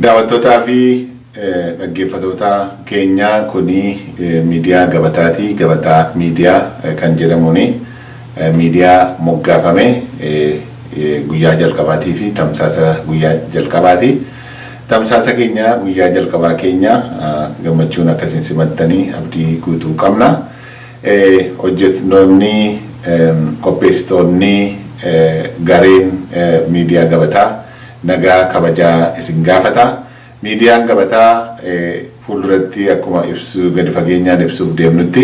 Daawwattootaa fi dhaggeeffattoota keenya, kuni miidiyaa Gabataati. Gabataa Miidiyaa kan jedhamuuni miidiyaa moggaafame guyyaa jalqabaatii fi tamsaasa guyyaa jalqabaati. Tamsaasa keenya guyyaa jalqabaa keenya gammachuun akkasiin simattanii abdii guutuu qabna. Hojjettoonni, qopheessitoonni, gareen miidiyaa Gabataa nagaa kabajaa isin gaafata. Miidiyaan Gabataa fuulduratti akkuma ibsu gadi fageenyaan ibsuuf deemnutti,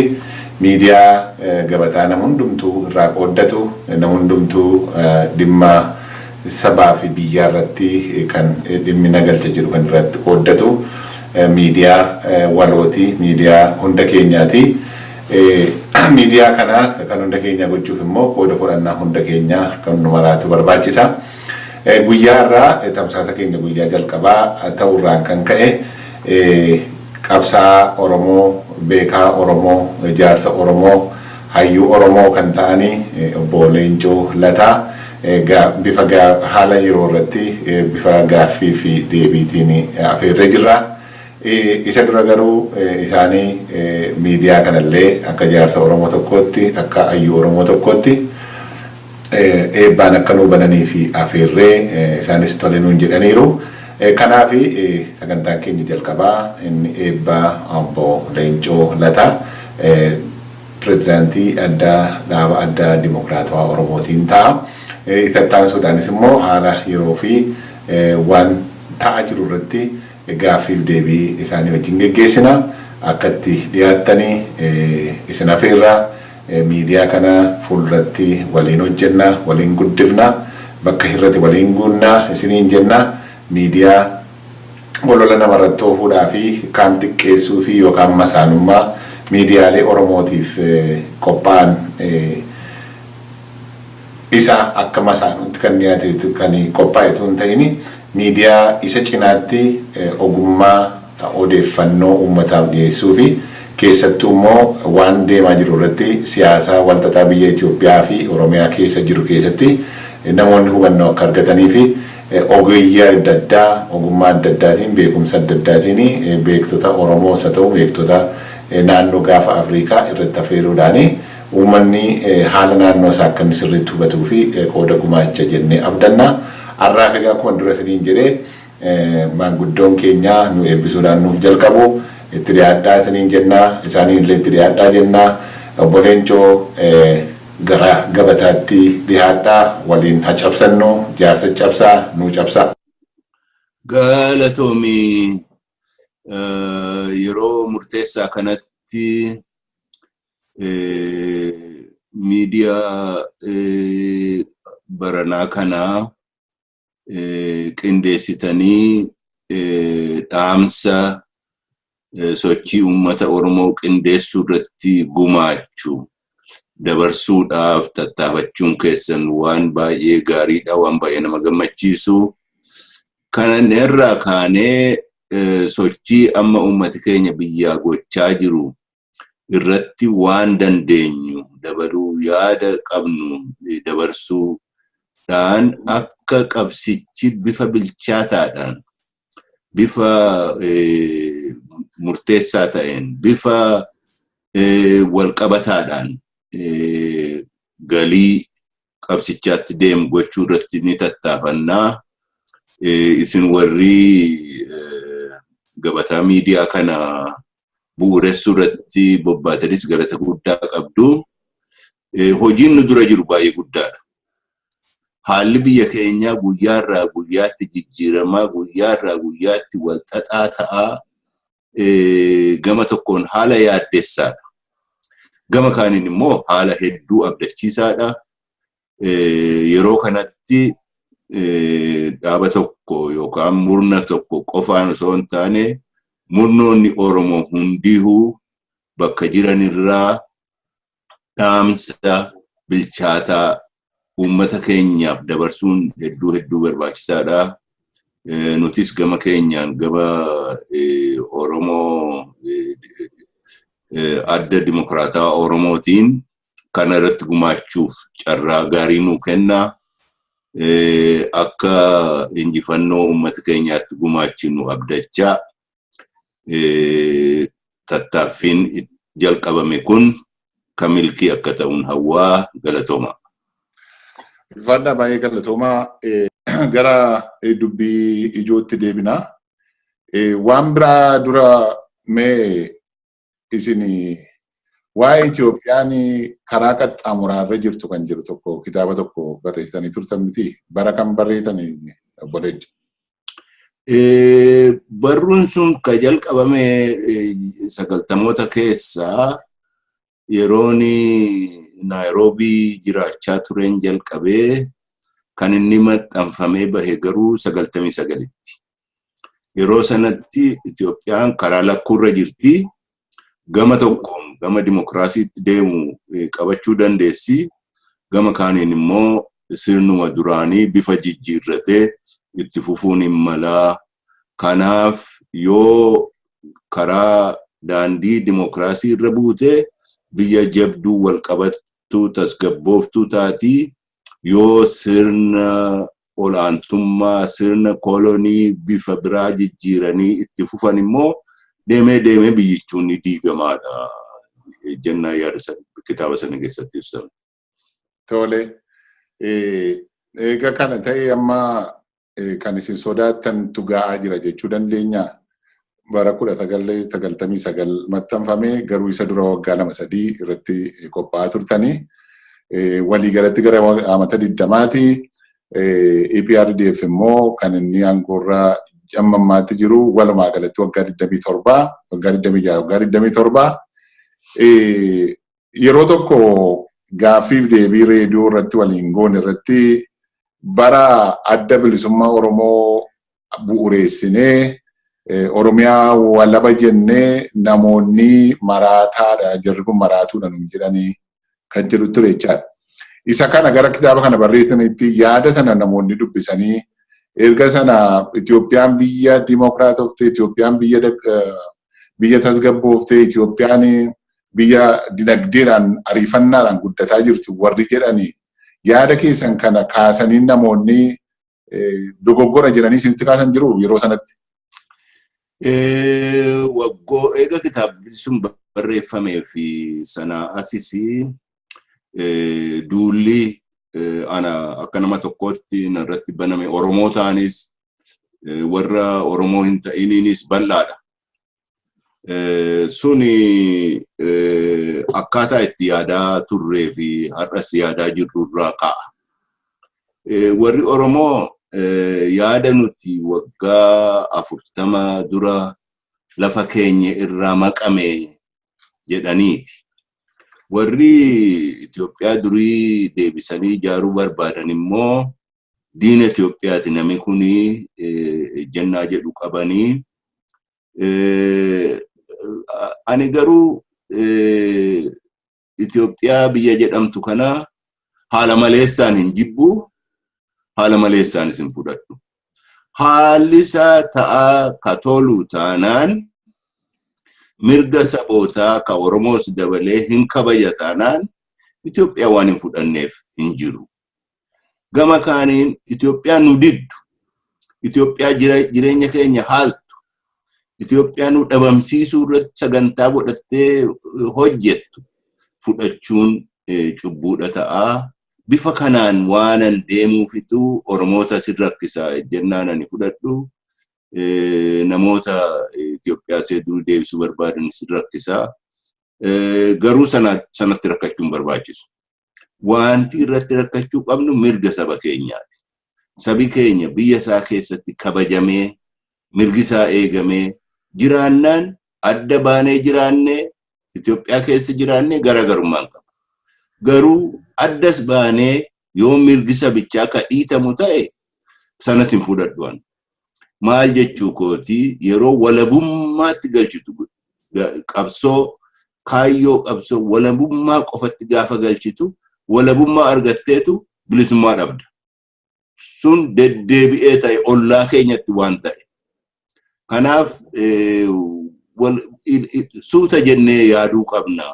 miidiyaa gabataa nama hundumtuu irraa qooddatu, nama hundumtuu dhimma sabaa fi biyyaa irratti kan dhimmi nagalcha jedhu kan irratti qooddatu, miidiyaa walooti, miidiyaa hunda keenyaati. Miidiyaa kana kan hunda keenya gochuuf immoo qooda fudhannaa hunda keenyaa kan nu maraatu barbaachisa. Guyyaa irraa tamsaasa keenya guyyaa jalqabaa ta'urraan kan ka'e, qabsaa Oromoo, beekaa Oromoo, jaarsa Oromoo, hayyuu Oromoo kan ta'anii obbo Leencoo Lataa bifa haala yeroo irratti bifa gaaffii fi deebiitiin afeerree jirra. Isa dura garuu isaanii miidiyaa kanallee akka jaarsa Oromoo tokkootti, akka hayyuu Oromoo tokkootti eebbaan akka nuu bananii fi afeerree, isaanis tole nuun jedhaniiru. Kanaaf sagantaan keenya jalqabaa inni eebbaa obbo Leencoo Lataa, pirezidaantii addaa dhaaba Addaa Dimokiraatawaa Oromootiin ta'a. Ittaansuudhaanis immoo haala yeroo fi waan ta'aa jiru irratti gaaffiif deebii isaanii wajjin geggeessina. Akka itti dhiyaattanii isin afeerraa. Miidiyaa kana fuulduratti waliin hojjenna, waliin guddifna, bakka hirrate waliin guunnaa isiniin jenna. Miidiyaa olola namarratti oofuudhaa fi kaan xiqqeessuu fi yookaan masaanummaa miidiyaalee Oromootiif qophaa'an isa akka masaanutti kan dhiyaate kan qophaa'e tun ta'ini, miidiyaa isa cinaatti ogummaa odeeffannoo uummataaf dhiyeessuu fi keessattuu immoo waan deemaa jiru irratti, siyaasa walxaxaa biyya Itoophiyaa fi Oromiyaa keessa jiru keessatti namoonni hubannoo akka argatanii fi ogeeyyii adda addaa ogummaa adda addaatiin, beekumsa adda addaatiin, beektota Oromoos haa ta'u beektota naannoo Gaafa Afrikaa irratti affeeruudhaani uummanni haala naannoo isaa akka inni sirriitti hubatuu fi qooda gumaacha jennee abdanna. Har'aaf egaa akkuma dura isiniin jedhee, maanguddoon keenya nu eebbisuudhaan nuuf jalqabu. Itti dhiyaadhaa isiniin jennaa, isaaniin illee itti dhiyaadhaa jennaa. Obbo Leencoo, gara Gabataatti dhiyaadhaa, waliin haa cabsannu, jaarsa cabsaa nuu cabsaa. Galatoomii. Yeroo murteessaa kanatti miidiyaa baranaa kanaa qindeessitanii dhaamsa sochii uummata Oromoo qindeessuu irratti gumaachu dabarsuudhaaf tattaafachuun keessan waan baay'ee gaariidha, waan baay'ee nama gammachiisu. Kana irraa kaanee sochii amma uummati keenya biyyaa gochaa jiru irratti waan dandeenyu dabaluu, yaada qabnu dabarsuudhaan, akka qabsichi bifa bilchaataadhaan, bifa murteessaa ta'een, bifa walqabataadhaan galii qabsichaatti deemu gochuu irratti ni tattaafannaa. Isin warri Gabataa Miidiyaa kana bu'uuressuu irratti bobbaatanis galata guddaa qabdu. Hojiin nu dura jiru baay'ee guddaadha. Haalli biyya keenyaa guyyaarraa guyyaatti jijjiiramaa, guyyaarraa guyyaatti wal xaxaa ta'aa, gama tokkoon haala yaaddessaadha. Gama kaaniin immoo haala hedduu abdachiisaadha. Yeroo kanatti dhaaba tokko yookaan murna tokko qofaan osoo hin taane Murnoonni Oromoo hundihuu bakka jiranirraa dhaamsa bilchaataa uummata keenyaaf dabarsuun hedduu hedduu barbaachisaadha. Nutis gama keenyaan gama Oromoo adda dimokiraataa Oromootiin kana irratti gumaachuuf carraa gaarii nuu kenna. Akka injifannoo uummata keenyaatti gumaachinu abdachaa tattaaffiin jalqabame kun kan milkii akka ta'uun hawwaa galatooma. Ulfaadhaa baay'ee galatoomaa gara dubbii ijootti deebinaa. Waan biraa dura mee isin waa'ee Itoophiyaan karaa qaxxaamuraarra jirtu kan jiru tokko kitaaba tokko barreessanii turtan miti bara kan barreessan obbo Leenca. Barruun sun kan jalqabame 90moota keessaa yeroon Naayiroobii jiraachaa tureen jalqabee kan inni maxxanfamee bahe garuu 99tti. Yeroo sanatti Itoophiyaan karaa lakkuurra jirti. Gama tokkoon gama dimokiraasiitti deemu qabachuu dandeessi. Gama kaaniin immoo sirnuma duraanii bifa jijjiirratee itti fufuun hin malaa. Kanaaf yoo karaa daandii dimokiraasii irra buute biyya jabduu wal qabattuu tasgabbooftuu taatii yoo sirna olaantummaa sirna kolonii bifa biraa jijjiiranii itti fufan immoo deemee deemee biyyichuun ni diigamaadha. Jennaa yaada kitaaba sana keessatti ibsame. Tole. Egaa kana ta'e amma kan isin sodaattantu ga'aa jira jechuu dandeenya. Bara 1999 maxxanfame garuu isa dura waggaa 2-3 irratti qophaa'aa turtanii waliigalatti gara amata 20ti. EPRDF immoo kan inni aangoorraa amma ammaatti jiru walumaa galatti waggaa 27, waggaa 26, waggaa 27. Yeroo tokko gaaffiif deebii reediyoo irratti waliin goone irratti bara adda bilisummaa Oromoo bu'uureessinee Oromiyaa walaba jennee namoonni maraataadha jarri kun maraatuudha nuun jedhanii kan jedhu ture jechaadha. Isa kana gara kitaaba kana barreessanitti yaada sana namoonni dubbisanii erga sana Itoophiyaan biyya dimokiraatofte, Itoophiyaan biyya tasgabboofte, Itoophiyaan biyya dinagdeedhaan ariifannaadhaan guddataa jirtu warri jedhanii yaada keessan kana kaasanii namoonni dogoggora jedhanii isinitti kaasan jiru yeroo sanatti. Waggoo eega kitaabni sun barreeffamee fi sana asis duulli ana akka nama tokkootti narratti baname Oromoo ta'anis warra Oromoo hin ta'iniinis bal'aadha. Suni akkaataa itti yaadaa turree fi har'as yaadaa jirru irraa ka'a. Warri Oromoo yaada nuti waggaa 40 dura lafa keenya irraa maqame jedhaniiti. Warri Itoophiyaa durii deebisanii ijaaruu barbaadan immoo diina Itoophiyaati namni kuni jennaa jedhu qabanii. Ani garuu Itoophiyaa biyya jedhamtu kana haala maleessaan hin jibbu, haala maleessaanis hin fudhadhu. Haalli isaa ta'aa ka tolu taanaan mirga sabootaa ka Oromoos dabalee hin kabaja taanaan Itoophiyaa waan hin fudhanneef hin jiru. Gama kaaniin Itoophiyaa nu diddu, Itoophiyaa jireenya keenya haaltu, Itoophiyaa nu dhabamsiisuu irratti sagantaa godhattee hojjettu fudhachuun cubbuudha ta'a. Bifa kanaan waanan deemuufitu Oromoota sin rakkisa jennaan ani fudhadhu. Namoota Itoophiyaa see durii deebisuu barbaadan sin rakkisa. Garuu sanatti rakkachuun barbaachisu. Wanti irratti rakkachuu qabnu mirga saba keenyaati. Sabi keenya biyya isaa keessatti kabajamee mirgi isaa eegamee jiraannaan adda baanee jiraannee Itoophiyaa keessa jiraannee garaagarummaan qaba. Garuu addas baanee yoo mirgi sabichaa ka dhiitamu ta'e sanas hin fudhadhu. Maal jechuu kooti, yeroo walabummaatti galchitu qabsoo, kaayyoo qabsoo walabummaa qofatti gaafa galchitu, walabummaa argatteetu bilisummaa dhabda. Sun deddeebi'ee ta'e, ollaa keenyatti waan ta'e. Kanaaf suuta jennee yaaduu qabna.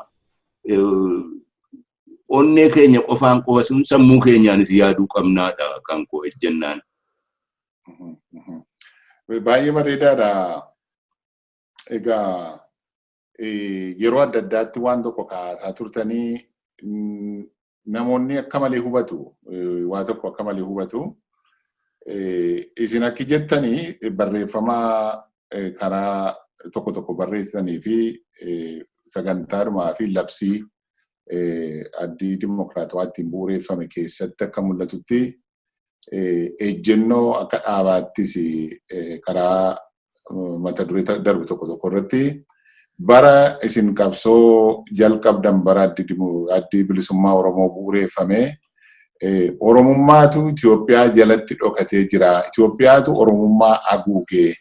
Onnee keenya qofaan qofa sun, sammuu keenyaanis yaaduu qabnaadha kan koo ejjennaan. Baay'ee bareedaadha. Egaa yeroo adda addaatti waan tokko kaasaa turtanii, namoonni akka malee hubatu, waa tokko akka malee hubatu. Isin akki jettanii barreeffama karaa tokko tokko barreessanii fi sagantaadhumaa fi labsii Addii Dimokiraatawaa ittiin bu'uureeffame keessatti akka mul'atutti, ejjennoo akka dhaabaattis karaa mata duree darbu tokko tokko irratti, bara isin qabsoo jalqabdan, bara Addii Bilisummaa Oromoo bu'uureeffame, Oromummaatu Itoophiyaa jalatti dhokatee jira. Itoophiyaatu Oromummaa haguugee.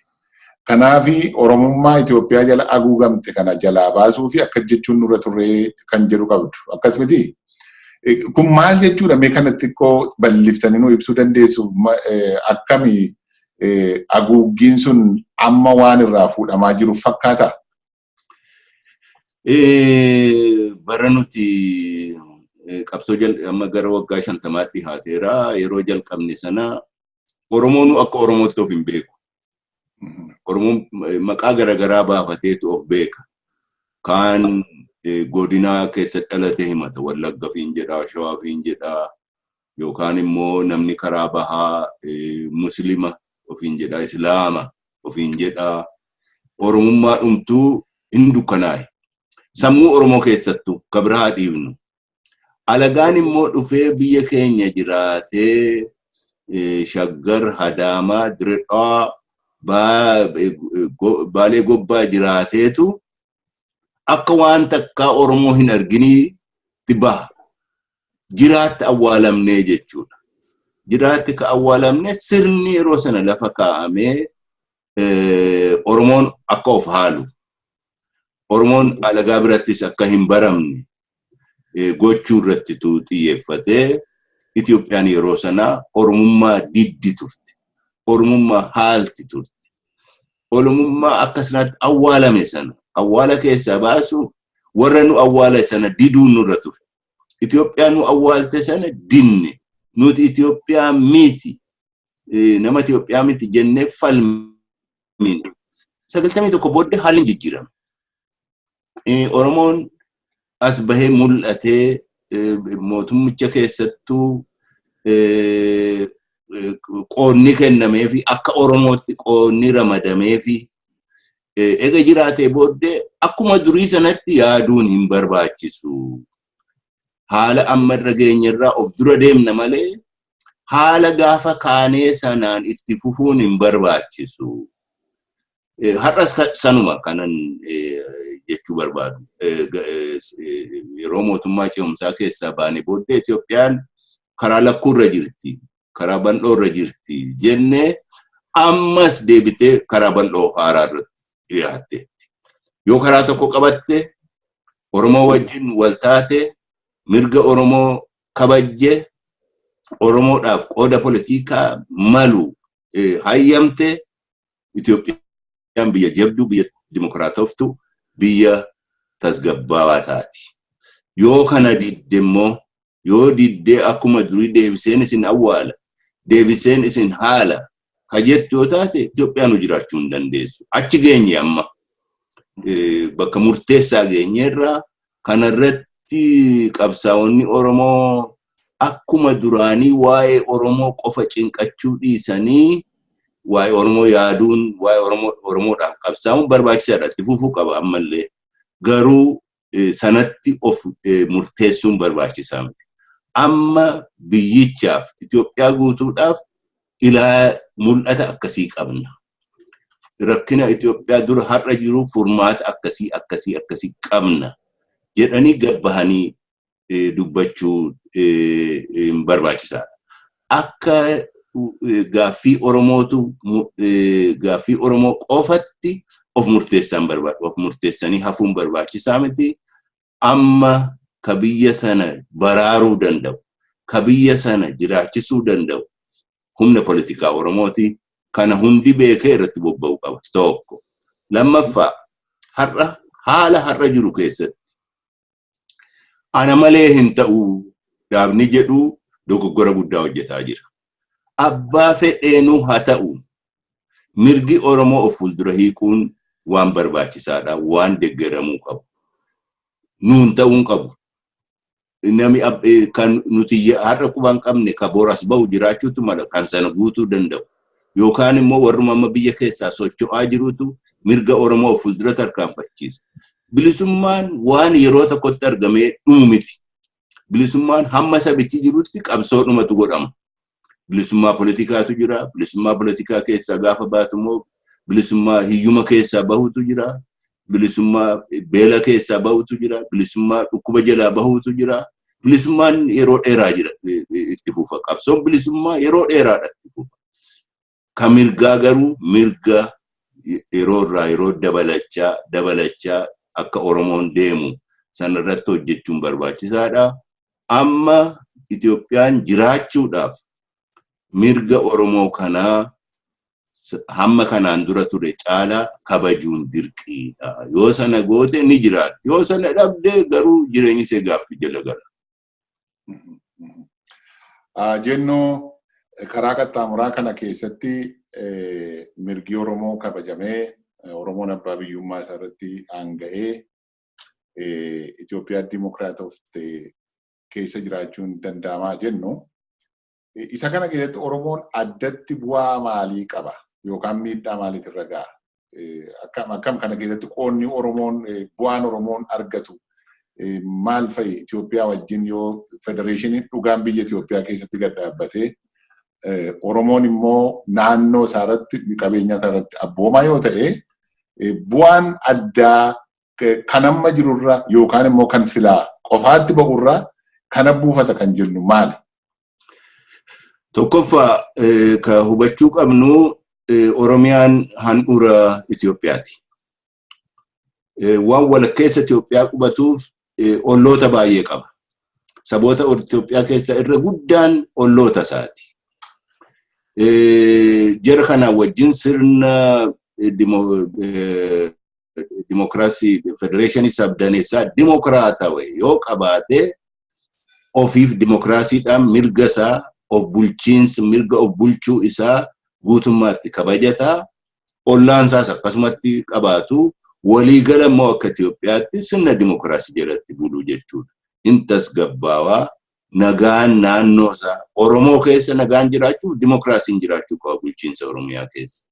Kanaafi Oromummaa Itoophiyaa jala haguugamte kana jalaa baasuu fi akka jechuun nurra turree kan jedhu qabdu. Akkas miti? Kun maal jechuudha? Mee kana xiqqoo bal'iftanii nuu ibsuu dandeessu? Akkami haguuggiin sun amma waan irraa fuudhamaa jiru fakkaata? Bara nuti qabsoo amma gara waggaa 50tti dhihaateera. Yeroo jalqabne sana Oromoon akka Oromootti of hin beeku. Oromoon maqaa garaagaraa baafateetu of beeka. Kaan godina keessatti dhalate himata. Wallagga fiin jedhaa, Shawaa fiin jedhaa, yookaan immoo namni karaa bahaa Muslima ofiin jedhaa, Islaama ofiin jedhaa. Oromummaa dhumtuu hin dukkanaa'e. Sammuu Oromoo keessattuu ka biraa dhiifnu. Alagaan immoo dhufee biyya keenya jiraatee Shaggar, Hadaamaa, Diredhaa, Baalee Gobbaa jiraateetu akka waan takkaa Oromoo hin arginiitti baha. Jiraatti awwaalamnee jechuudha. Jiraatti ka awwaalamne sirni yeroo sana lafa kaa'amee Oromoon akka of haalu, Oromoon alagaa birattis akka hin baramne gochuu irrattitu xiyyeeffatee. Itoophiyaan yeroo sanaa Oromummaa diddi turte. Oromummaa haalti turte. Oromummaa akka sanaatti awwaalame sana awwaala keessaa baasuuf warra nu awwaala sana diduun nurra ture. Itoophiyaan nu awwaalte sana dinne. Nuti Itoophiyaa miti. Nama Itoophiyaa miti jennee falmine. 91 booddee haalli jijjiirame. Oromoon as bahee mul'atee mootummicha keessattuu qoonni kennameefi, akka Oromootti qoonni ramadameefi ega jiraatee booddee akkuma durii sanatti yaaduun hin barbaachisu. Haala amma irra geenyerraa of dura deemna malee haala gaafa kaanee sanaan itti fufuun hin barbaachisu. Har'as sanuma kanan jechuu barbaadu. Yeroo mootummaa ce'umsaa keessaa baane booddee Itoophiyaan karaa lakkuurra jirti, karaa bal'oorra jirti jennee, ammas deebitee karaa bal'oo haaraa irratti dhiyaatteetti. Yoo karaa tokko qabatte, Oromoo wajjin wal taate, mirga Oromoo kabajje, Oromoodhaaf qooda politikaa malu hayyamte, Itoophiyaan biyya jabduu, biyya dimokiraatoftu, biyya tasgabbaawaa taati. Yoo kana didde immoo, yoo diddee akkuma durii deebiseen isin awwaala, deebiseen isin haala ka jettu yoo taate, Itoophiyaan jiraachuu hin dandeessu. Achi geenye, amma bakka murteessaa geenyeerraa. Kanarratti qabsaa'onni Oromoo akkuma duraanii waa'ee Oromoo qofa cinqachuu dhiisanii waa'ee Oromoo yaaduun, waa'ee Oromoo Oromoodhaaf qabsaa'uun barbaachisaadha. Itti fufuu qaba ammallee. Garuu sanatti of murteessuun barbaachisaa miti. Amma biyyichaaf, Itoophiyaa guutuudhaaf ilaa mul'ata akkasii qabna. Rakkina Itoophiyaa dura har'a jiru furmaata akkasii akkasii akkasii qabna jedhanii gabbahanii dubbachuu barbaachisaadha. Akka Gaaffii Oromootu gaaffii Oromoo qofatti of murteessan barbaadu. Of murteessanii hafuun barbaachisaa miti. Amma ka biyya sana baraaruu danda'u, ka biyya sana jiraachisuu danda'u humna politikaa Oromooti. Kana hundi beekee irratti bobba'uu qaba. Tokko. Lammaffaa, har'a haala har'a jiru keessatti ana malee hin ta'uu dhaabni jedhu dogoggora guddaa hojjetaa jira. Abbaa fedheenuu haa ta'u, mirgi Oromoo of fuuldura hiikuun waan barbaachisaadha, waan deeggaramuu qabu. Nuun ta'uu hin qabu. Nami kan nuti har'a quba hin qabne ka boras bahu jiraachuutu mala kan sana guutuu danda'u. Yookaan immoo warruma amma biyya keessaa socho'aa jirutu mirga Oromoo of fuuldura tarkaanfachiisa. Bilisummaan waan yeroo tokkotti argamee dhumu miti. Bilisummaan hamma sabichi jirutti qabsoo dhumatu godhama. Bilisummaa poolitikaatu jira. Bilisummaa poolitikaa keessaa gaafa baatu immoo bilisummaa hiyyuma keessaa bahutu jira. Bilisummaa beela keessaa bahutu jira. Bilisummaa dhukkuba jalaa bahutu jira. Bilisummaan yeroo dheeraa jira itti fufa. Qabsoon bilisummaa yeroo dheeraadha itti fufa. Ka mirgaa garuu mirga yeroo irraa yeroo dabalachaa dabalachaa akka Oromoon deemu sanarratti hojjechuun barbaachisaadha. Amma Itoophiyaan jiraachuudhaaf mirga Oromoo kanaa hamma kanaan dura ture caalaa kabajuun dirqiidha. Yoo sana goote ni jiraatti. Yoo sana dhabde garuu jireenyi ishee gaaffii jala gala. Jennu karaa qaxxaamuraa kana keessatti mirgi Oromoo kabajamee, Oromoon abbaa biyyummaa isaa irratti aanga'ee, Itoophiyaa dimokiraatofte keessa jiraachuun danda'amaa jennu. Isa kana keessatti Oromoon addatti bu'aa maalii qaba yookaan miidhaa maaliitu irra ga'a? Akkam kana keessatti qoonni Oromoon, bu'aan Oromoon argatu maal fa'i? Itoophiyaa wajjin yoo federeeshiniin dhugaan biyya Itoophiyaa keessatti gad dhaabbatee, Oromoon immoo naannoo isaa irratti, qabeenya isaa irratti abboomaa yoo ta'e, bu'aan addaa kan amma jirurra yookaan immoo kan silaa qofaatti ba'urra kana buufata kan jennu maali? Tokkoffaa, ka hubachuu qabnu Oromiyaan handhuura Itoophiyaati. Waan walakkeessa Itoophiyaa qubatuuf olloota baay'ee qaba. Saboota Itoophiyaa keessa irra guddaan olloota isaati. Jara kanaa wajjin sirna dimokiraasii federeeshinii sabdaneessaa dimokiraatawe yoo qabaate, ofiif dimokiraasiidhaan mirga isaa of bulchiinsa, mirga of bulchuu isaa guutummaatti kabajataa, ollaan isaas akkasumatti qabaatu, waliigala immoo akka Itoophiyaatti sirna dimokiraasii jalatti buluu jechuudha. In tasgabbaawaa, nagaan naannoo isaa Oromoo keessa nagaan jiraachuuf dimokiraasiin jiraachuu qaba bulchiinsa Oromiyaa keessa.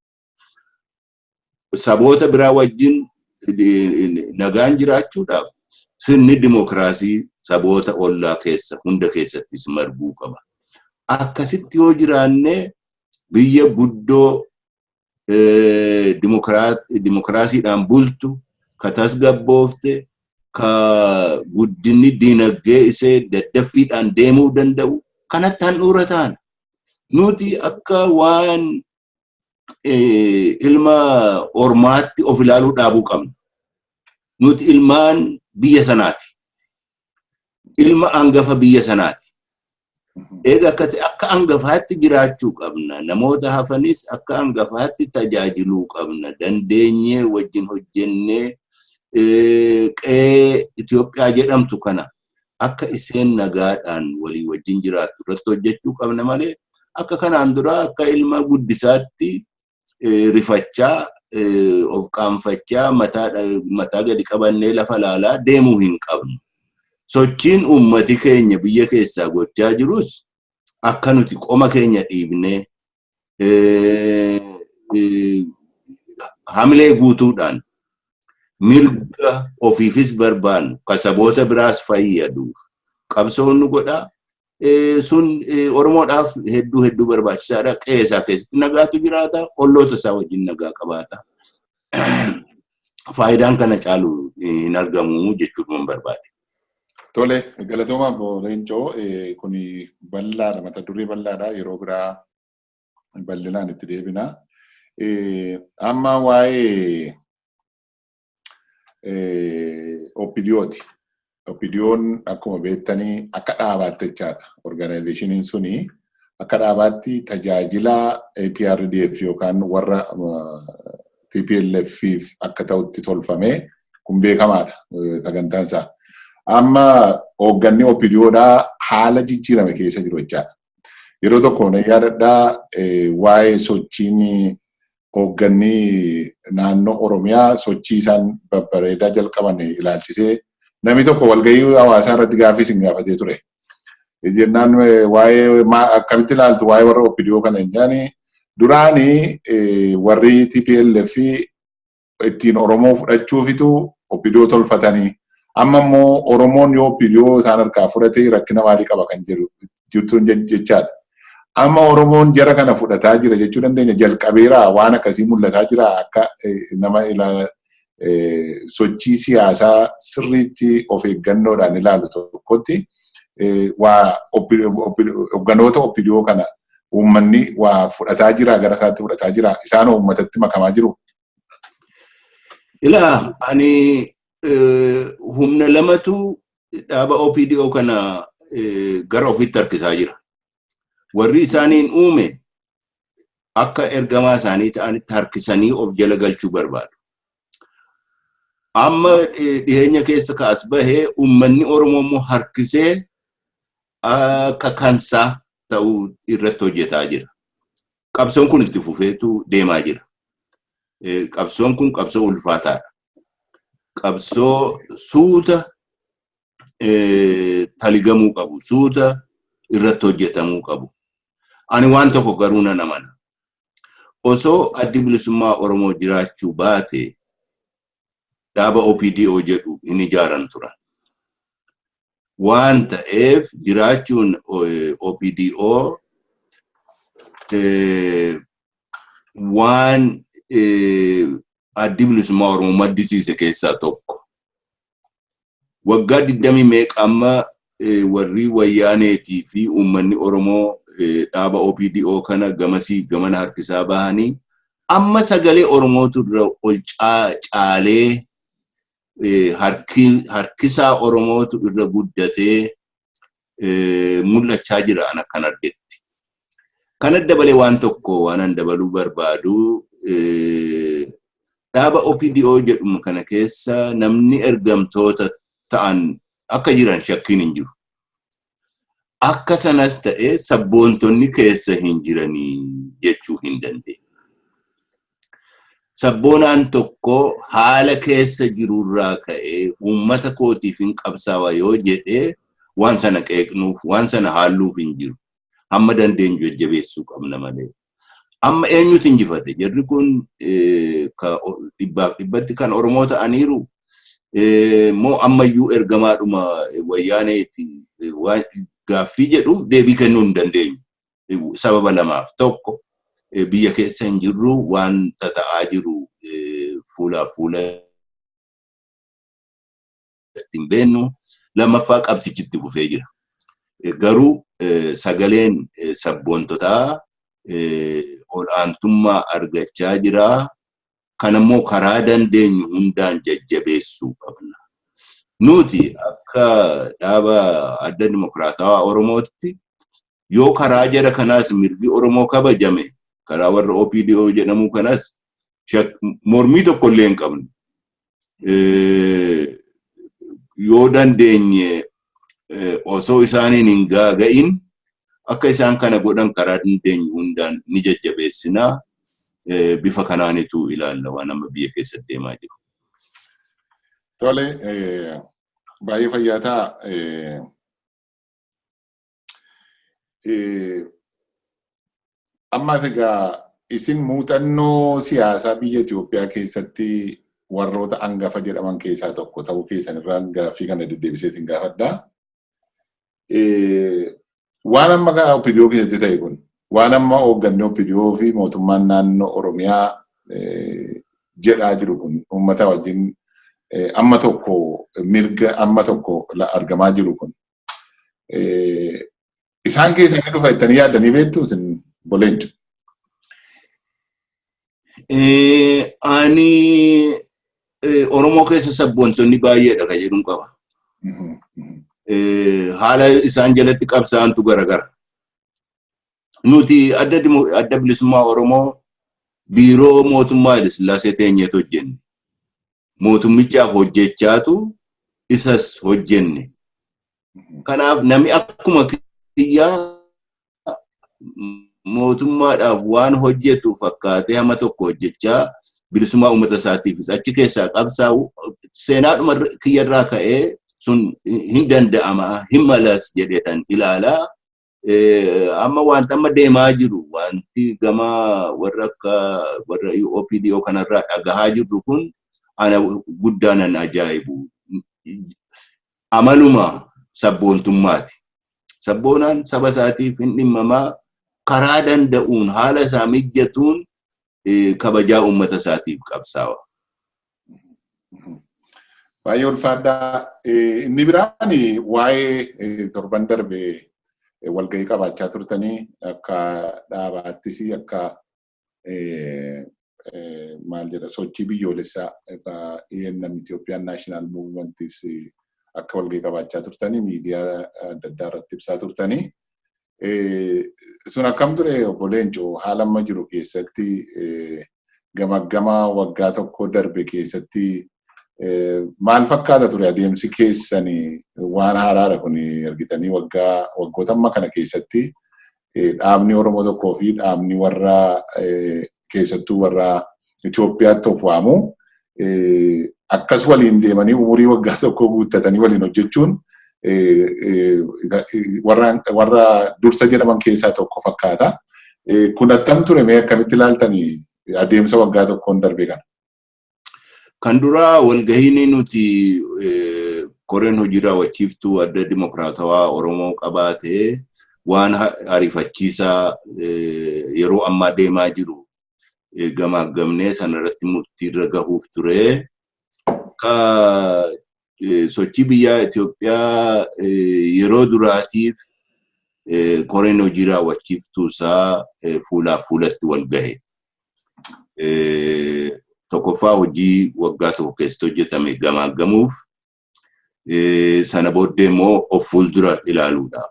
Saboota biraa wajjin nagaan jiraachuudhaaf sirni dimokiraasii saboota ollaa keessa hunda keessattis marguu qaba. Akkasitti yoo jiraanne biyya guddoo dimokiraasiidhaan bultu, ka tasgabboofte, ka guddinni diinagdee isee daddaffiidhaan deemuu danda'u kanatti handhuura taana. Nuti akka waan ilma ormaatti of ilaaluu dhaabuu qabna. Nuti ilmaan biyya sanaati. Ilma hangafa biyya sanaati. Eega akka hangafaatti jiraachuu qabna. Namoota hafanis akka hangafaatti tajaajiluu qabna. Dandeenyee wajjin hojjennee qe'ee Itoophiyaa jedhamtu kana akka isheen nagaadhaan walii wajjin jiraattu irratti hojjechuu qabna malee, akka kanaan dura akka ilma guddisaatti rifachaa, of qaanfachaa, mataa gadi qabannee lafa laalaa deemuu hin qabnu. Sochiin uummati keenya biyya keessaa gochaa jirus akka nuti qoma keenya dhiibnee hamilee guutuudhaan mirga ofiifis barbaannu ka saboota biraas fayyadu qabsoon nu godhaa. Sun Oromoodhaaf hedduu hedduu barbaachisaadha. Qe'ee isaa keessatti nagaatu jiraata. Olloota isaa wajjin nagaa qabaata. Faayidaan kana caalu hin argamu jechuudha barbaade. Tole, galatooma Obbo Leencoo, kuni bal'aadha, mata duree bal'aadha, yeroo biraa. Bal'inaan itti deebina. Amma waa'ee OPDOti. OPDOn akkuma beektanii akka dhaabaatti jechaadha. Organizationiin suni akka dhaabaatti tajaajila APRDF yookaan warra TPLFif akka ta'utti tolfamee kun beekamaadha sagantaan isaa. Amma hoogganni OPDOdhaa haala jijjiirame keessa jiru jechaadha. Yeroo tokko na yaadadhaa, waa'ee sochiin hoogganni naannoo Oromiyaa sochii isaan babbareedaa jalqaban ilaalchisee namni tokko walgahii hawaasaa irratti gaaffii isin gaafatee ture. Jennaan, waa'ee akkamitti ilaaltu waa'ee warra OPDO kana jennaan, duraanii warri TPLF ittiin Oromoo fudhachuufitu OPDO tolfatanii, amma immoo Oromoon yoo OPDO isaan harkaa fudhate rakkina maalii qaba kan jedhu jirtuun jechaadha. Amma Oromoon jara kana fudhataa jira jechuu dandeenya, jalqabeeraa waan akkasii mul'ataa jira. Akka nama sochii siyaasaa sirriitti of eeggannoodhaan ilaalu tokkotti, waa hogganoota OPDO kana uummanni waa fudhataa jira, gara isaatti fudhataa jira, isaan uummatatti makamaa jiru? Ilaa, ani humna lamatu dhaaba OPDO kana gara ofitti harkisaa jira. Warri isaaniin uume akka ergamaa isaanii ta'anitti harkisanii of jala galchuu barbaadu. Amma dhiyeenya keessa kaas bahee uummanni Oromoo immoo harkisee akka kansaa ta'uu irratti hojjetaa jira. Qabsoon kun itti fufeetu deemaa jira. Qabsoon kun qabsoo ulfaataadha. Qabsoo suuta taligamuu qabu, suuta irratti hojjetamuu qabu. Ani waan tokko garuu nan amana. Osoo Addi Bilisummaa Oromoo jiraachuu baate, dhaaba OPDO jedhu hin ijaaran turan. Waan ta'eef jiraachuun OPDO waan Addi Bilisummaa Oromoo maddisiise keessaa tokko. Waggaa 20 meeqa amma warri Wayyaaneetii fi uummanni Oromoo dhaaba OPDO kana gamasii gamana harkisaa bahanii, amma sagalee Oromootu irra ol caalee, harkisaa Oromootu irra guddatee mul'achaa jira an akkan argetti. Kana dabalee waan tokko waan an dabaluu barbaadu, dhaaba OPDO jedhamu kana keessa namni ergamtoota ta'an akka jiran shakkiin hin jiru. Akka sanas ta'e sabboontonni keessa hin jiranii jechuu hin dandeenyu. Sabboonaan tokko haala keessa jirurraa ka'ee uummata kootiif hin qabsaawa yoo jedhee, waan sana qeeqnuuf, waan sana haalluuf hin jiru. Hamma dandeenyu jajjabeessuu qabna malee. Amma eenyutu injifate? Jarri kun dhibbaaf dhibbatti kan Oromoo ta'aniiru moo ammayyuu ergamaadhuma Wayyaaneeti gaaffii jedhuuf deebii kennuu hin dandeenyu. Sababa lamaaf. Tokko, biyya keessa hin jirru, waan tata'aa jiru fuulaaf fuula hin beennu. Lammaffaa, qabsichi itti fufee jira. Garuu sagaleen sabboontotaa ol'aantummaa argachaa jira. Kanammoo karaa dandeenyu hundaan jajjabeessuu qabna. Nuti akka dhaaba Adda Dimokiraatawaa Oromootti, yoo karaa jara kanaas mirgi Oromoo kabajame, karaa warra OPDO jedhamu kanas mormii tokko illee hin qabnu. Yoo dandeenye osoo isaaniin hin gaaga'in akka isaan kana godhan karaa dandeenyu hundaan ni jajjabeessinaa. Bifa kanaanitu ilaalla waan amma biyya keessa deemaa jiru. Tole, baay'ee fayyaa ta'a. Ammas egaa isin muuxannoo siyaasaa biyya Itoophiyaa keessatti warroota hangafa jedhaman keessaa tokko ta'uu keessan irraan gaaffii kana deddeebisee isin gaafadha. Waan amma OPDO keessatti ta'e kun, waan amma hoogganni OPDO fi mootummaan naannoo Oromiyaa jedhaa jiru kun, uummata wajjin amma tokko mirga amma tokko argamaa jiru kun, isaan keessanii dhufa jettanii yaaddanii beektu isin, Boleencu? Ani Oromoo keessa sabboontonni baay'eedha kan jedhuun qaba. Haala isaan jalatti qabsaa'antu garagara. Nuti Adda Bilisummaa Oromoo biiroo mootummaa Hayilasillaasee teenyeetu hojjenne. Mootummichaaf hojjechaatu isas hojjenne. Kanaaf namni akkuma kiyyaa mootummaadhaaf waan hojjetu fakkaatee hamma tokko hojjechaa bilisummaa uummata isaatiifis achi keessaa qabsaa'u seenaadhuma kiyyarraa ka'ee sun hin danda'ama, hin malas jedheetan ilaalaa. Amma wanta amma deemaa jiru, wanti gama warra akka warra OPDO kanarraa dhagahaa jirru kun ana guddaa nan ajaa'ibu. Amaluma sabboontummaati. Sabboonaan saba isaatiif hin dhimmamaa, karaa danda'uun haala isaa mijatuun kabajaa uummata isaatiif qabsaawa. Baay'ee ulfaadhaa. Inni biraan waa'ee torban darbe walgahii qabaachaa turtanii, akka dhaabaattis akka maal jedha, sochii biyyoolessaa irraa ENM, Ethiopian National Movementis, akka walgahii qabaachaa turtanii miidiyaa adda addaa irratti ibsaa turtanii. Sun akkam ture, obbo Leencoo? Haala amma jiru keessatti, gamaggama waggaa tokko darbe keessatti maal fakkaata ture adeemsi keessanii? Waan haaraadha kun argitanii, waggaa waggoota amma kana keessatti dhaabni Oromoo tokkoo fi dhaabni warra keessattuu warra Itoophiyaatti of waamu akkas waliin deemanii umurii waggaa tokko guuttatanii waliin hojjechuun warra dursa jedhaman keessaa tokko fakkaata. Kun attam ture? Mee akkamitti ilaaltanii adeemsa waggaa tokkoon darbe kana? Kan duraa walgahiin nuti koreen hojii raawwachiiftuu Adda Dimokiraatawaa Oromoo qabaate waan ariifachiisaa yeroo ammaa deemaa jiru gamaaggamnee sanarratti murtiirra gahuuf ture. Ka sochii biyyaa Itoophiyaa yeroo duraatiif koreen hojii raawwachiiftuu isaa fuulaaf fuulatti wal gahe. Tokkoffaa, hojii waggaa tokko keessatti hojjetame gamaaggamuuf, sana booddee immoo of fuuldura ilaaluudhaaf.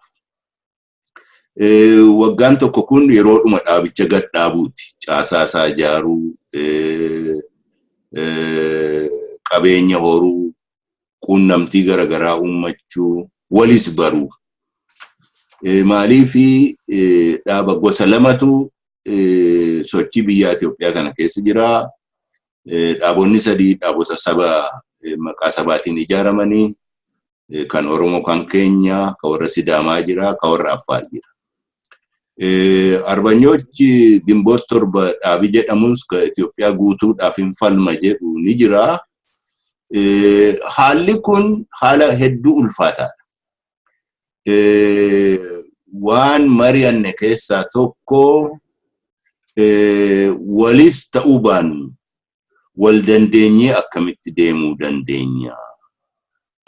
Waggaan tokko kun yeroodhuma dhaabicha gad dhaabuuti. Caasaa isaa ijaaruu, qabeenya horuu, quunnamtii garaagaraa uummachuu, walis baruu. Maaliifi, dhaaba gosa lamatu sochii biyya Itoophiyaa kana keessa jira. Dhaabonni sadii dhaabota saba maqaa sabaatiin ijaaramanii, kan Oromoo kan keenya, kan warra Sidaamaa jira, kan warra Affaar jira. Arbanyochi Ginboot 7 dhaabi jedhamus kan Itoophiyaa guutuudhaaf hin falma jedhu ni jira. Haalli kun haala hedduu ulfaataadha. Waan mari'anne keessaa tokko, walis ta'uu baannu wal dandeenyee akkamitti deemuu dandeenya?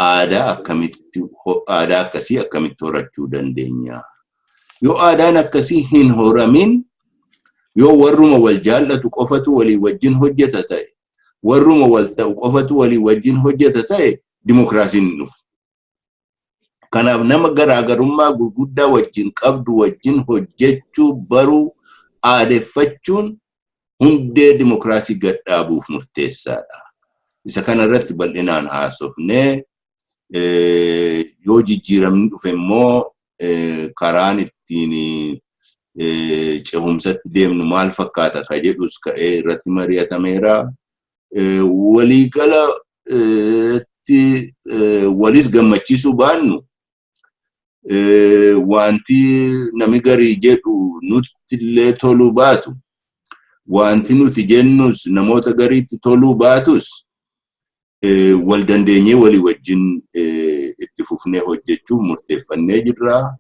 Aadaa akkamitti, aadaa akkasii akkamitti horachuu dandeenya? Yoo aadaan akkasii hin horamin, yoo warruma wal jaallatu qofatu walii wajjin hojjeta ta'e, warruma wal ta'u qofatu walii wajjin hojjeta ta'e, dimokiraasiin hin dhufu. Kanaaf nama garaagarummaa gurguddaa wajjin qabdu wajjin hojjechuu baruu aadeffachuun hundee dimokiraasii gad dhaabuuf murteessaadha. Isa kana irratti bal'inaan haasofnee, yoo jijjiiramni dhufe immoo karaan ittiin cehumsatti deemnu maal fakkaata ka jedhus ka'ee irratti mari'atameera. Waliigala walis gammachiisuu baannu, wanti nami garii jedhu nutti illee toluu baatu, wanti nuti jennus namoota gariitti toluu baatus, wal dandeenyee walii wajjin itti fufnee hojjechuuf murteeffannee jirra.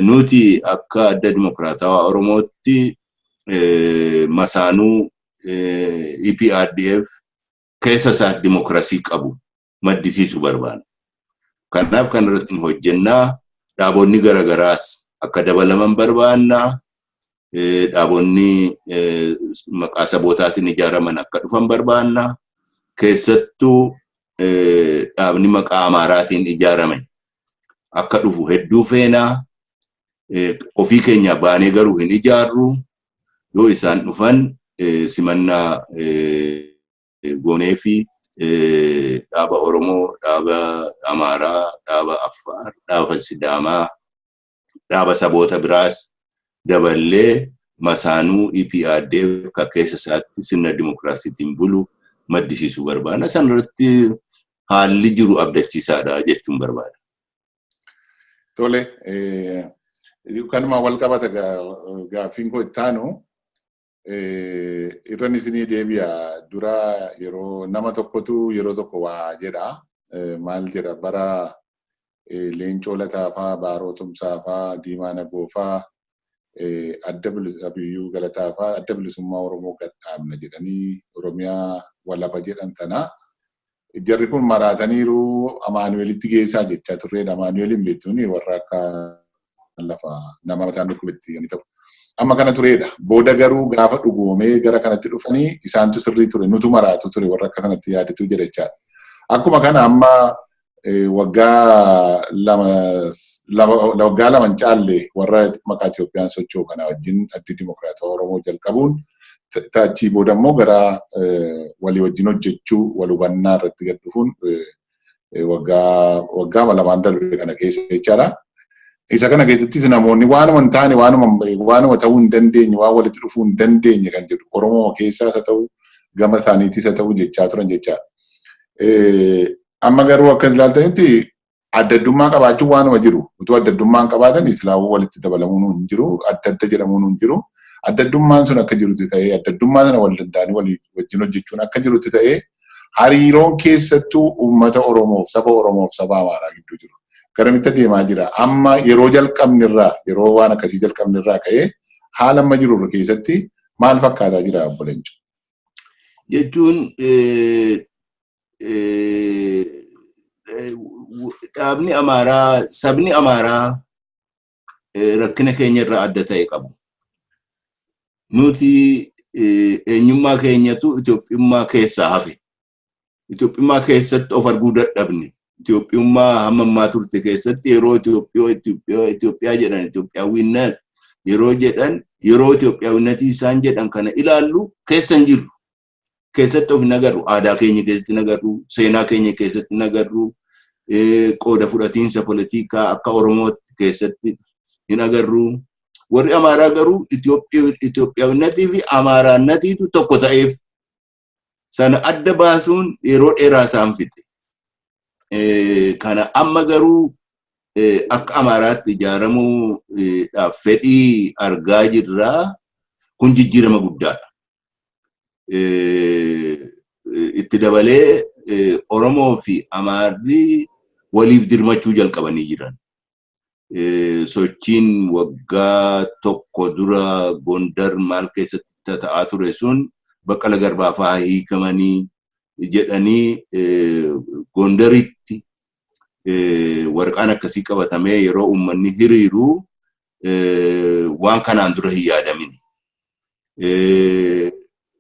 Nuti akka Adda Dimokiraatawaa Oromootti masaanuu EPRDF keessa isaa dimokiraasii qabu maddisiisuu barbaanna. Kanaaf kan irratti hojjennaa, dhaabonni garaagaraas akka dabalaman barbaanna. Dhaabonni maqaa sabootaatiin ijaaraman akka dhufan barbaanna. Keessattuu dhaabni maqaa Amaaraatiin ijaarame akka dhufu hedduu feenaa. Ofii keenya baanee garuu hin ijaarru. Yoo isaan dhufan simannaa goonee fi dhaaba Oromoo, dhaaba Amaaraa, dhaaba Affaar, dhaaba Sidaamaa, dhaaba saboota biraas daballee masaanuu EPRDF kan keessa isaatti sirna dimokiraasiitiin bulu maddisiisuu barbaada. Sanarratti haalli jiru abdachiisaadha jechuun barbaada. Tole, kanuma wal qabata gaaffiin koo itti aanu irran isinii deebi'a. Dura yeroo nama tokkotu yeroo tokko waa jedha. Maal jedha? Bara Leencoo Lataafaa, Baaroo Tumsaafaa, Diimaa Nagoofaa, adda Abiyyuu Galataafaa Adda Bilisummaa Oromoo gadhaabna jedhanii Oromiyaa walaba jedhan tanaa. Jarri kun maraataniiru, Amaanu'eelitti geessaa jechaa turreedha. Amaanu'eeliin beektuuni warra akka lafa nama mataan dhukkubetti ni ta'u. Amma kana tureedha. Booda garuu gaafa dhugoomee gara kanatti dhufanii isaantu sirrii ture, nutu maraatu ture warra akka sanatti yaadatu jedha jechaadha. Akkuma kana amma waggaa 2 hin caalle warra maqaa Itoophiyaan socho'u kana wajjin Addi Dimokiraatawaa Oromoo jalqabuun, achii booda immoo gara walii wajjin hojjechuu, wal hubannaa irratti gad dhufuun waggaa 2n darbe kana keessa jechaadha. Isa kana keessattis namoonni waanuma hin taane, waanuma ta'uu hin dandeenye, waan walitti dhufuu hin dandeenye kan jedhu Oromoo keessaas haa ta'u, gama isaaniitis haa ta'u jechaa turan jechaadha. Amma garuu akka ilaaltanitti adda addummaa qabaachuun waanuma jiru. Utuu adda addummaa hin qabaatan islaamuu walitti dabalamuun hin jiru, adda adda jedhamuun hin jiru. Adda addummaan sun akka jirutti ta'ee, adda addummaa sana wal danda'anii walii wajjin hojjechuun akka jirutti ta'ee, hariiroon keessattuu uummata Oromoof, saba Oromoof saba Amaaraa gidduu jiru garamitti adeemaa jira? Amma yeroo jalqabnirraa, yeroo waan akkasii jalqabnirraa ka'ee haala amma jiru keessatti maal fakkaataa jira, obbo Leencoo? Jechuun dhaabni Amaaraa, sabni Amaaraa rakkina keenya irraa adda ta'e qabu. Nuti eenyummaa keenyatu Itoophiyummaa keessaa hafe. Itoophiyummaa keessatti of arguu dadhabne. Itoophiyummaa hamma ammaa turte keessatti yeroo Itoophiyaa jedhan, Itoophiyaawwinnat yeroo jedhan, yeroo Itoophiyaawwinnatii isaan jedhan kana ilaallu keessa hin jirru. Keessatti of hin agarru. Aadaa keenya keessatti hin agarru. Seenaa keenya keessatti hin agarru. Qooda fudhatiinsa politikaa akka Oromootti keessatti hin agarru. Warri Amaaraa garuu Itoophiyaawwinnatii fi Amaaraannatiitu tokko ta'eef sana adda baasuun yeroo dheeraa isaan fixe. Kana amma garuu akka Amaaraatti ijaaramuudhaaf fedhii argaa jirraa. Kun jijjiirama guddaadha. Itti dabalee Oromoo fi Amaarri waliif dirmachuu jalqabanii jiran. Sochiin waggaa tokko dura Gondar maal keessatti ta'aa ture sun, Baqqala Garbaa fa'aa hiikamanii jedhanii Gondaritti waraqaan akkasii qabatamee yeroo uummanni hiriiru waan kanaan dura hin yaadamin.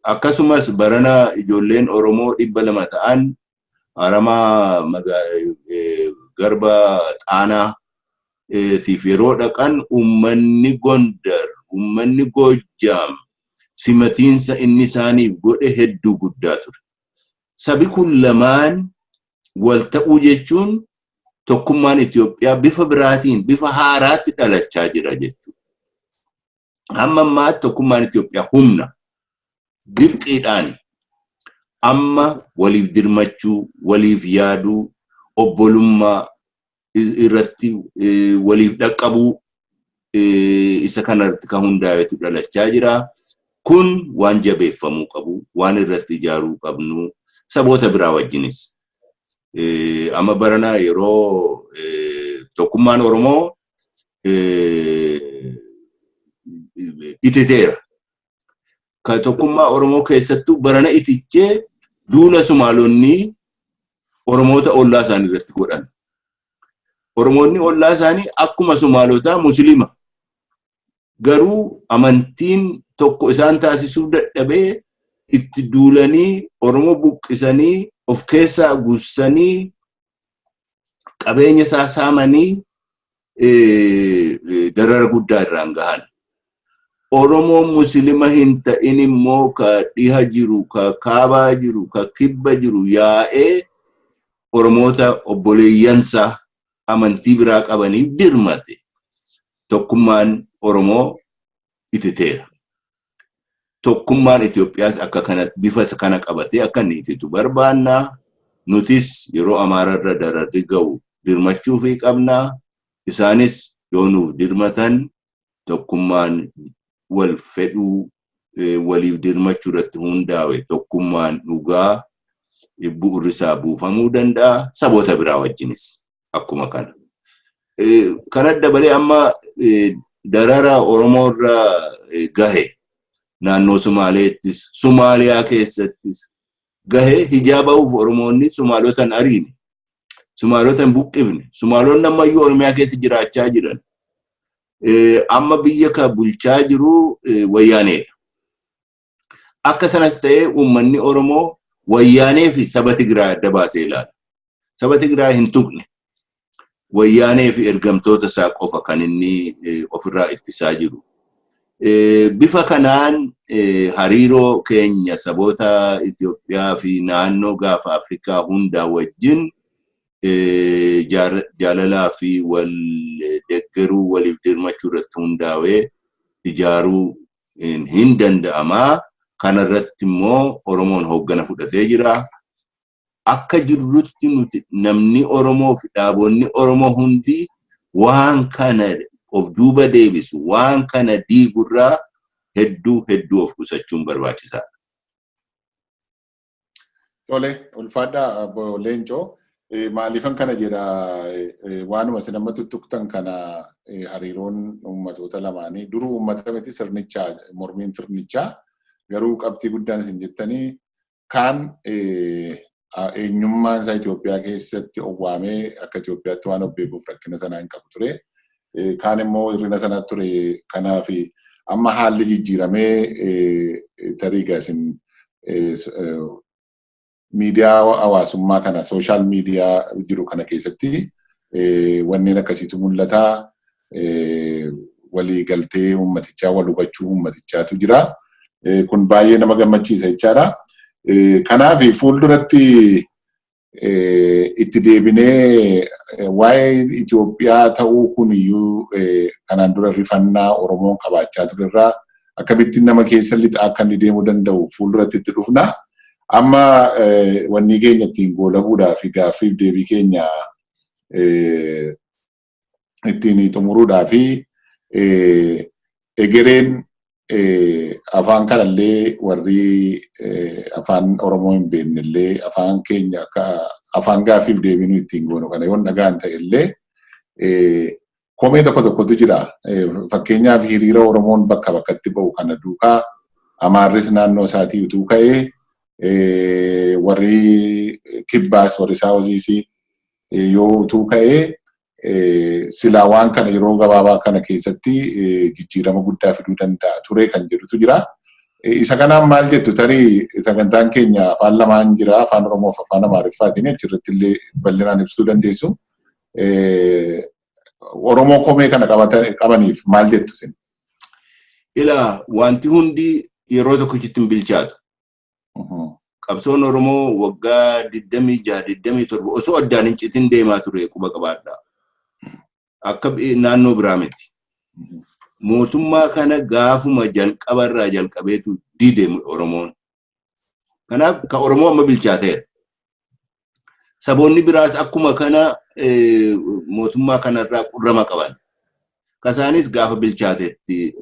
Akkasumas barana ijoolleen Oromoo 200 ta'an haramaa garba Xaanaa tiif yeroo dhaqan uummanni Gondar, uummanni Goojjaam simatiinsa inni isaaniif godhe hedduu guddaa ture. Sabi kun lamaan wal ta'uu jechuun tokkummaan Itoophiyaa bifa biraatiin, bifa haaraatti dhalachaa jira jechuudha. Hamma ammaatti tokkummaan Itoophiyaa humna dirqiidhaani. Amma waliif dirmachuu, waliif yaaduu, obbolummaa irratti waliif dhaqqabuu isa kanarratti kan hundaa'etu dhalachaa jira. Kun waan jabeeffamuu qabu, waan irratti ijaaruu qabnu, saboota biraa wajjinis. Amma barana yeroo tokkummaan Oromoo ititeera. Kan tokkummaa Oromoo keessattuu barana itichee duula Sumaalonni Oromoota ollaa isaanii irratti godhan. Oromoonni ollaa isaanii akkuma Sumaalotaa Musliima. Garuu amantiin tokko isaan taasisuu dadhabee itti duulanii Oromoo buqqisanii of keessaa guussanii qabeenya isaa saamanii darara guddaa irraan gahan. Oromoon Muslima hin ta'in immoo ka dhiha jiru, ka kaabaa jiru, ka kibba jiru yaa'ee Oromoota obboleeyyansa amantii biraa qabaniif dirmate. Tokkummaan Oromoo ititeera. Tokkummaan Itoophiyaas akka kanatti bifa kana qabatee akka inni ititu barbaanna. Nutis yeroo Amaararra dararri ga'u dirmachuufii qabna. Isaanis yoo nuuf dirmatan tokkummaan wal fedhuu waliif dirmachuu irratti hundaa'e tokkummaan dhugaa bu'urri isaa buufamuu danda'a. Saboota biraa wajjinis akkuma kana. Kana dabalee amma darara Oromoo irra gahe naannoo Sumaaleettis, Sumaaliyaa keessattis gahe hijaa ba'uuf Oromoonni Sumaalota hin ariine, Sumaalota hin buqqifne, Sumaalonni ammayyuu Oromiyaa keessa jiraachaa jiran. Amma biyya ka bulchaa jiru Wayyaaneedha. Akka sanas ta'ee uummanni Oromoo Wayyaanee fi saba Tigraay adda baasee ilaala. Saba Tigraay hin tuqne. Wayyaanee fi ergamtoota isaa qofa kan inni ofirraa ittisaa jiru. Bifa kanaan hariiroo keenya saboota Itoophiyaa fi naannoo gaafa Afrikaa hundaa wajjin jaalalaa fi wal deeggaruu waliif dirmachuu irratti hundaa'ee ijaaruu hin danda'amaa. Kanarratti immoo Oromoon hooggana fudhatee jira. Akka jirrutti nuti namni Oromoo fi dhaabonni Oromoo hundi waan kana of duuba deebisu, waan kana diigurraa hedduu hedduu of qusachuun barbaachisaadha. Tole, ulfaadhaa Obbo Leencoo. Maaliifan kana jedha, waanuma isin amma tuttuqtan kana, hariiroon uummatoota lamaanii duruu uummata miti sirnichaa, mormiin sirnichaa, garuu qabxii guddaan isin jettanii kaan eenyummaan isaa Itoophiyaa keessatti owwaamee akka Itoophiyaatti waan of beekuuf rakkina sanaa hin qabu ture. Kaan immoo hir'ina sana ture. Kanaaf amma haalli jijjiiramee tarii isin miidiyaa hawaasummaa kana, social media jiru kana keessatti wanneen akkasiitu mul'ata. Walii galtee uummatichaa, wal hubachuu uummatichaatu jira. Kun baay'ee nama gammachiisa jechaadha. Kanaaf fuulduratti itti deebinee waa'ee Itoophiyaa ta'uu kun iyyuu kanaan dura rifannaa Oromoon qabaachaa turerraa akkamittiin nama keessa lixa akka inni deemuu danda'u fuulduratti itti dhufna. Amma wanni keenya ittiin goolabuudhaa fi gaaffiif deebii keenya ittiin xumuruudhaa fi egereen afaan kanallee warri afaan Oromoo hin beeknellee afaan keenya akka afaan gaaffiif deebii nu ittiin goonu kana yoon dhagaan ta'ellee komee tokko tokkotu jira. Fakkeenyaaf hiriira Oromoon bakka bakkatti ba'u kana duukaa Amaarris naannoo isaatii utuu ka'ee, warri kibbaas warri saawuziis yoo utuu ka'ee, silaa waan kana yeroo gabaabaa kana keessatti jijjiirama guddaa fiduu danda'a ture kan jedhutu jira. Isa kanaan maal jettu? Tarii sagantaan keenya afaan lamaan jira, afaan Oromoo fi afaan Amaariffaatiin, achirratti illee bal'inaan ibsuu dandeessu. Oromoo komee kana qabaniif maal jettu isin? Ilaa, wanti hundi yeroo tokkochitti hin bilchaatu. Qabsoon Oromoo waggaa 26, 27 osoo addaan hin citin deemaa ture, quba qabaadha. Akka naannoo biraa miti. Mootummaa kana gaafuma jalqabarraa jalqabeetu dide Oromoon. Kanaaf ka Oromoo amma bilchaateera. Saboonni biraas akkuma kana mootummaa kanarraa qurrama qaban. Kasaanis gaafa bilchaatetti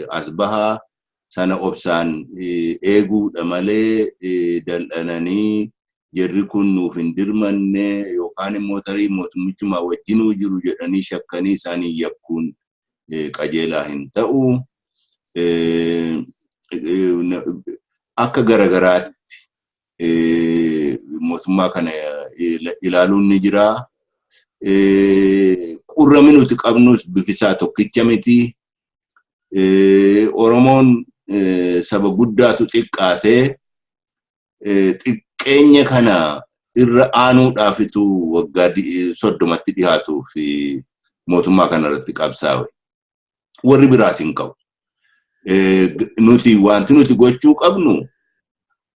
as bahaa, sana obsaan eeguudha malee dal'ananii jarri kun nuuf hin dirmanne yookaan immoo tarii mootummichumaa wajjinuu jiru jedhanii shakkanii isaanii yakkuun qajeelaa hin ta'u. Akka garagaraatti mootummaa kana ilaaluun ni jira. Qurrami nuti qabnus bifisaa tokkicha miti. Oromoon saba guddaatu xiqqaatee xiqqeenya kana irra aanuudhaafitu waggaa 30tti dhihaatuu fi mootummaa kana irratti qabsaa'e. Warri biraas hin qabu. Nuti wanti nuti gochuu qabnu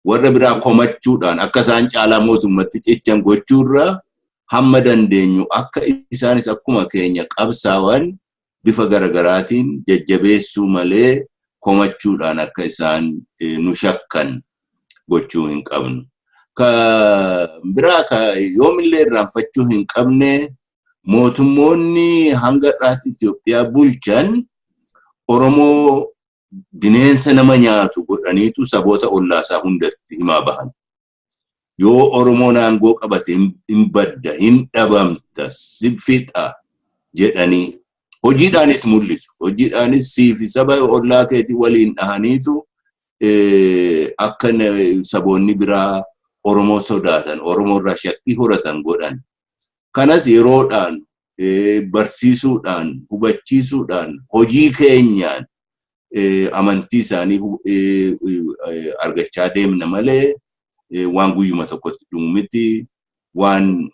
warra biraa komachuudhaan akka isaan caalaa mootummatti cichan gochuurra hamma dandeenyu akka isaanis akkuma keenya qabsaa'an bifa garagaraatiin jajjabeessuu malee komachuudhaan akka isaan nu shakkan gochuu hin qabnu. Ka biraa ka yoomillee irraanfachuu hin qabne, mootummoonni hanga har'aatti Itoophiyaa bulchan Oromoo bineensa nama nyaatu godhaniitu saboota ollaasaa hundatti himaa bahan. Yoo Oromoon aangoo qabate hin badda, hin dhabamta, si fixa jedhanii hojiidhaanis mul'isu. Hojiidhaanis siifi saba ollaa keetii waliin dhahaniitu akka saboonni biraa Oromoo sodaatan, Oromoo irraa shakkii horatan godhan. Kanas yeroodhaan barsiisuudhaan, hubachiisuudhaan, hojii keenyaan amantii isaanii argachaa deemna malee waan guyyuma tokkotti dhumu miti, waan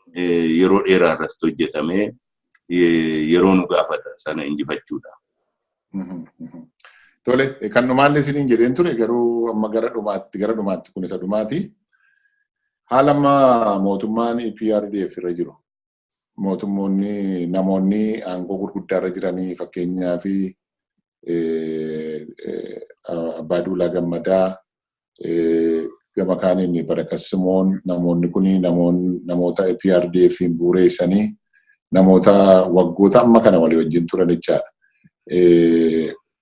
yeroo dheeraa irratti hojjetame yeroo nu gaafata sana injifachuudha. Tole, kan dhumaallee isiniin jedheen ture, garuu amma gara dhumaatti kun isa dhumaati. Haala amma mootummaan EPRDF irra jiru, mootummoonni, namoonni aangoo gurguddaa irra jiranii, fakkeenyaa fi Abbaa Duulaa Gammadaa, gama kaaniin Barakat Simoon, namoonni kun namoota EPRDF bu'uureessanii namoota waggoota amma kana walii wajjin turan jechaadha.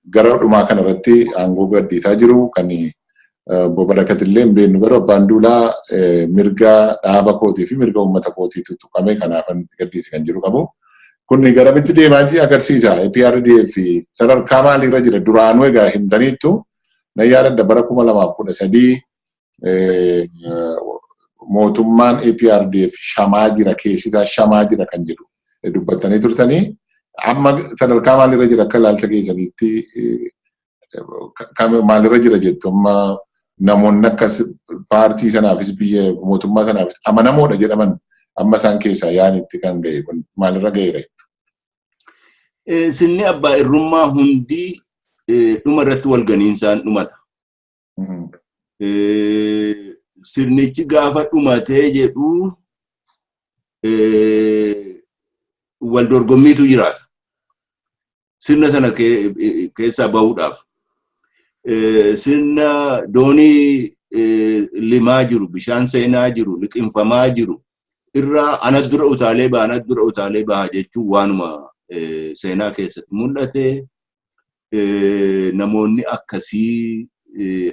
Gara dhumaa kana irratti aangoo gadhiisaa jiru. Kan obbo Barakat illee hin beeknu, garuu Abbaan Duulaa mirga dhaaba kootii fi mirga uummata kootiitu tuqame, kanaaf gadhiise kan jiru qabu. Kun garamitti deemaa agarsiisa? EPRDF sadarkaa maaliirra jira? Duraanuu egaa himtaniittu, nan yaadadha, bara 2013 mootummaan EPRDF shamaa jira, keessisaa shamaa jira kan jedhu dubbattanii turtanii. Amma sadarkaa maalirra jira? Akka ilaalcha keessaniitti maalirra jira jettu? Amma namoonni akkas paartii sanaafis biyya mootummaa sanaafis amanamoodha jedhaman amma isaan keessaa yaanitti kan ga'e kun maalirra ga'eera jettu? Sirni abbaa irrummaa hundi dhuma irratti wal ganiinsaan dhumata. Sirnichi gaafa dhumatee jedhu wal dorgommiitu jiraata. Sirna sana keessaa bahuudhaaf. Sirna doonii limaa jiru, bishaan seenaa jiru, liqinfamaa jiru irraa anas dura utaalee baha, anas dura utaalee baha jechuun waanuma seenaa keessatti mul'ate. Namoonni akkasii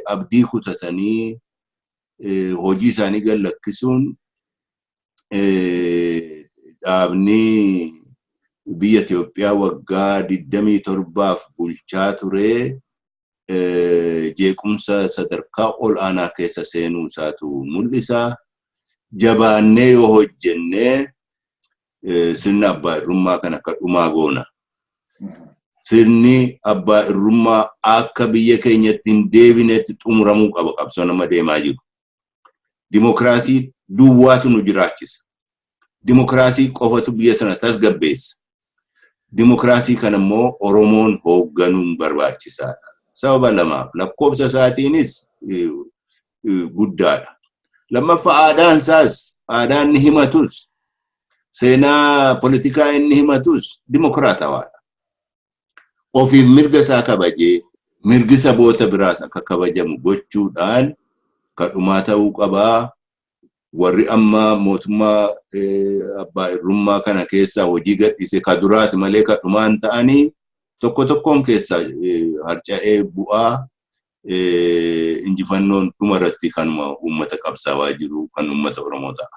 abdii kutatanii hojii isaanii gad lakkisuun dhaabni biyya Itoophiyaa waggaa 27f bulchaa ture jeequmsa sadarkaa ol aanaa keessa seenuu isaatu mul'isa. Jabaannee yoo hojjennee sirna abbaa irrummaa kan akka dhumaa goona. Sirni abbaa irrummaa akka biyya keenyatti hin deebinetti xumuramuu qaba qabsoo nama deemaa jiru. Dimokiraasii duwwaatu nu jiraachisa. Dimokiraasii qofatu biyya sana tasgabbeessa. Dimokiraasii kana immoo Oromoon hoogganuun barbaachisaadha. Sababa lamaaf: lakkoofsa isaatiinis guddaadha. Lammaffaa, aadaan isaas, aadaan inni himatus, seenaa politikaa inni himatus dimokiraatawaadha. Ofiif mirga isaa kabajee mirgi saboota biraas akka kabajamu gochuudhaan kadhumaa ta'uu qabaa. Warri amma mootummaa abbaa irrummaa kana keessaa hojii gadhiise ka duraati malee kadhumaan ta'anii tokko tokkoon keessaa harca'ee bu'aa, injifannoon dhuma irratti kanuma uummata qabsaawaa jiru, kan uummata Oromoo ta'a.